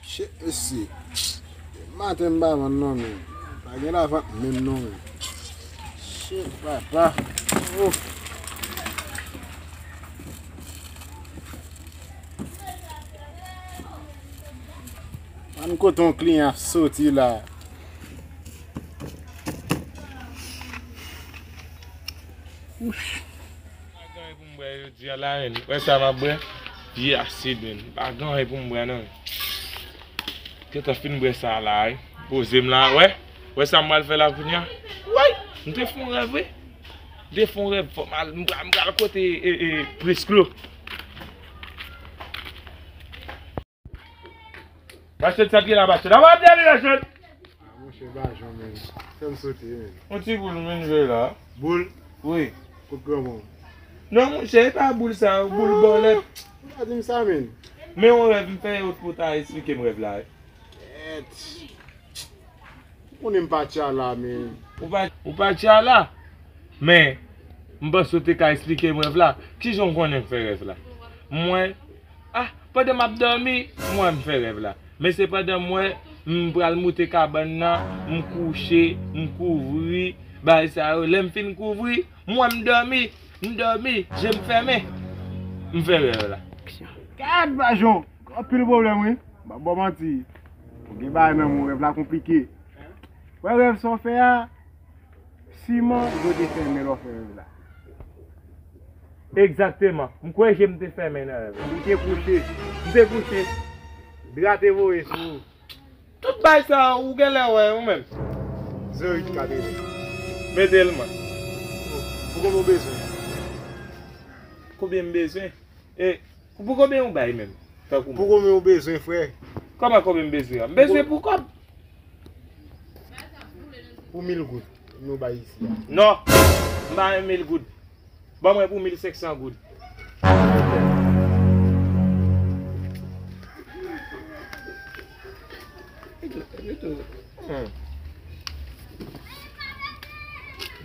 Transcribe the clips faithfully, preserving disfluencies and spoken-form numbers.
Shit, mesye. Maten m pa vann non, men. Pa gen lavant menm non, men. Shit, papa. Oh. Ann kote yon kliyan ap soti la. Ouch. Pa gen anyen pou m bwè jodi a la, men. Wè sa m ap bwè? Ye asid, men. Pa gen anyen pou m bwè, non. Gentan fin bwè sa la, wi. Poze m la, wè. Wè sa m pral fè la kounye a. Woy! M te fè yon rèv, wi. M te fè yon rèv, fò m al, m pral, m pral kote, e, e, Prisclo. Bachèt, sa t gen la, Bachèt? Avan ap dèyè, Bachèt! Ah, monchè, Bajon, men. Fè m sote, men. Yon ti boul, men, jwe la. Boul? Wi. Kot granmoun? Non, monchè, e pa boul sa, boul bòlèt. Ou pa di m sa, men. Men yon rèv, m fè yo pou ta esplike m rèv la. Èt. Ou konnen m pa tchala, men. Ou pa, ou pa tchala? Men, m panse w te ka esplike m rèv la. Kijan w konnen m fè rèv la? Mwen, ah, pandan m ap dòmi, m wè m fè rèv la. Men se pandan m wè, m pral moute kabann nan, m kouche, m kouvri, bagay sa yo. Lè m fin kouvri, m wè m dòmi, m dòmi, je m fèmen, m fè rèv la. Gad Bajon, anpil pwoblèm wi. M ap ba w manti. Ou gen bagay nan men w, rèv la konplike. Wè rèv sa w fè a, siman, ou dwe te fèmen lè w fè rèv la. Egzakteman. M kwè je m te fèmen nan rèv la. Ou te kouche. M te kouche. Dra te voye sou ou. Tout bagay sa a, ou genlè wè, ou menm. Zewo uit katreven. Mete l, man. Pou konbyen w bezwen? Konbyen m bezwen? E, pou konbyen w bay menm? Tankou mwen. Pou konbyen w bezwen, frè? Kòman konbyen m bezwen an? M bezwen pou kòb. Pou mil goud, nou bay isi a. Non, m pa yon mil goud. Ban mwen pou mil senk san goud. Hmm.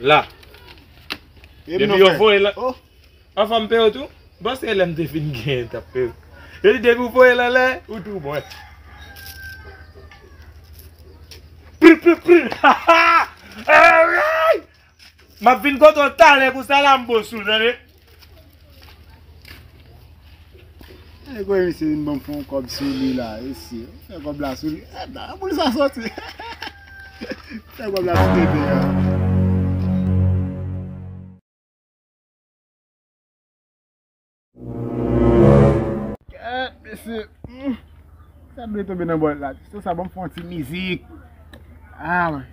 La. Depi yo voye la. Anfòm, P O tou? M panse lè m te fin genyen, t ap P O. Yo di depi w voye l anlè, ou tou bon. Pri, pri, pri! Alright! M ap vin kote w talè pou sa la m bo sou, tande? E kwe misye vin ban m fè yon kòb sou li la, mesye. Fè kòb la sou li. E, nan boul sa soti. Fè kòb la sou tete a. Kèt, mesye. Hmm. Sa dwe tonbe nan bòl la. Se sa, ban m fè yon ti mizik. Ah, mwen.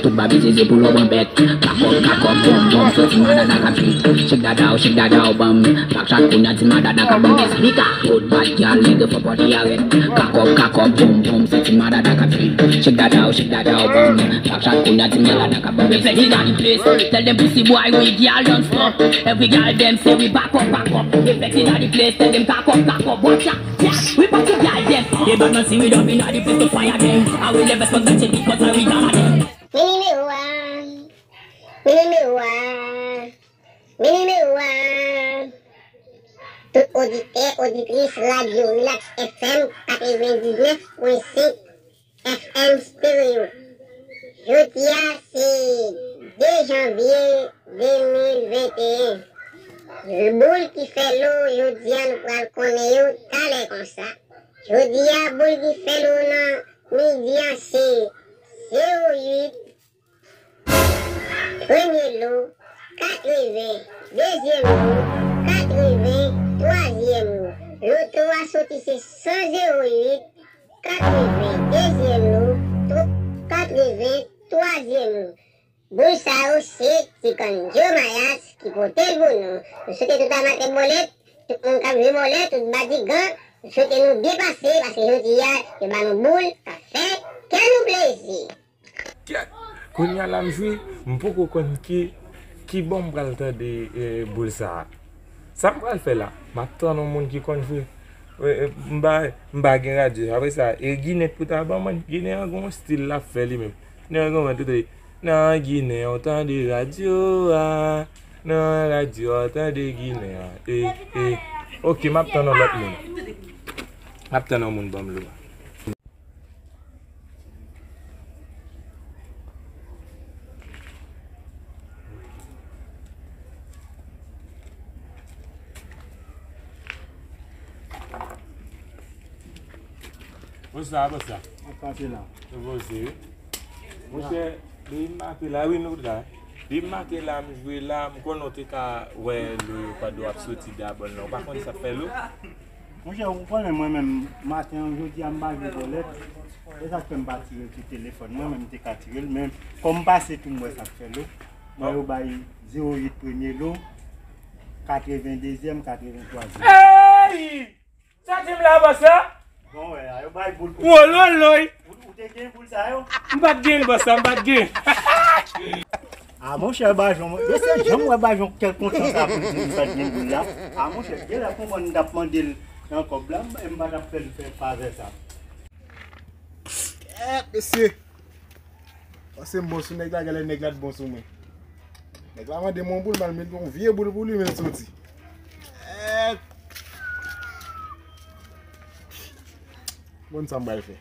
Tout baby zizi pou lò pran bèt. Kakòp, kakòp, bòm, bòm, soti madada k ap jwe. Shake dada w, shake dada w, bam. Backshot kounya di madada k ap bam. Explica. Good bad gyal, nèg yo fò pòte arèt. Kakòp, kakòp, bòm, bòm, soti madada k ap jwe. Shake dada w, shake dada w, bam. Backshot kounya di madada k ap bam. Sexy daddy please, tell them pussy boy we gyal don't stop. Every gyal dem say we back up, back up. Sexy daddy please, tell them cock up, cock up, watch out. Yeah, we bout to gyal dem. They bad man see we don't be naughty, please to fire them. I will never respect that shit because I we gyal dem. Mi nimewo a, mi nimewo a, mi nimewo a. Tout oditè, oditris radyo Relax F M katrevendiznèf pwen senk F M Stereo. Jodi a se de janvye de mil venteyen. Boul ki fè lo jodi a nou pral konnen yo talè konsa. Jodi a boul ki fè lo nan midi a se zewo uit, premye lo, katreven, dezyèm lo, katreven, twazyèm lo. Loto a soti se san zewo uit, katreven, dezyèm lo, tw-, katreven, twazyèm lo. Boul sa yo se Ti Kandyo Mayas ki pote l pou nou. Nou swete tout amatè bòlèt, tout moun k ap jwe bòlèt, tout badigan, nou swete nou byen pase, paske jodi a, yo ba nou boul k ap fè kè nou plezi. Kèt! Kounye a la m jwi, m poko konn ki, ki bò m pral tande, eh, boul sa a. Sa m pral fè la? M ap tann yon moun ki konn jwe. E, e, m pa, m pa gen radyo. Apre sa, e Ginen pou ta ban mwen. Ginen an gen yon stil l ap fè li menm. Nèg yo konn tout nan Ginen, ou tande radyo a. Nan radyo a, tande Ginen a. E, e. Ok, m ap tann yon lòt moun. M ap tann yon moun ban m lo a. Bòs la, bòs la. Ap pase la. Se poze wi. Monchè, depi maten la, wi, nou la. Depi maten la, m jwe la, m konnen w te ka wè lo yo pandan w ap soti dabòn la. Ou pa konn sa k fè lo? Monchè, ou konnen mwen menm, maten an, jodi a, m pa jwe bòlèt. Se sa k fè m pa tire l sou telefòn mwen, men m te ka tire l. Men kòm m pase tou, m wè sa k fè lo. Mwen, yo bay zewo uit premye lo, katreven dezyèm, katreven twazyèm. Ey! Sa di m la, bòs la? Bon, wè, a, yo bay boul pou. Wololoy! Ou, ou te gen boul sa yo? M pa t gen, bòs la, m pa t gen. A, monchè, Bajon, mesye, jan m wè Bajon kèl kontan sa pou l di m sa t gen boul la. A, monchè, genlè konprann m t ap mande l nan kòb la, m, m pa t ap fè l fè favè sa. Kèt, mesye! Panse m bon sou nèg la, genlè nèg la t bon sou mwen. Nèg la mande m yon boul, m al met yon vye boul pou li, men l soti. Kèt! Bon, sa m pral fè.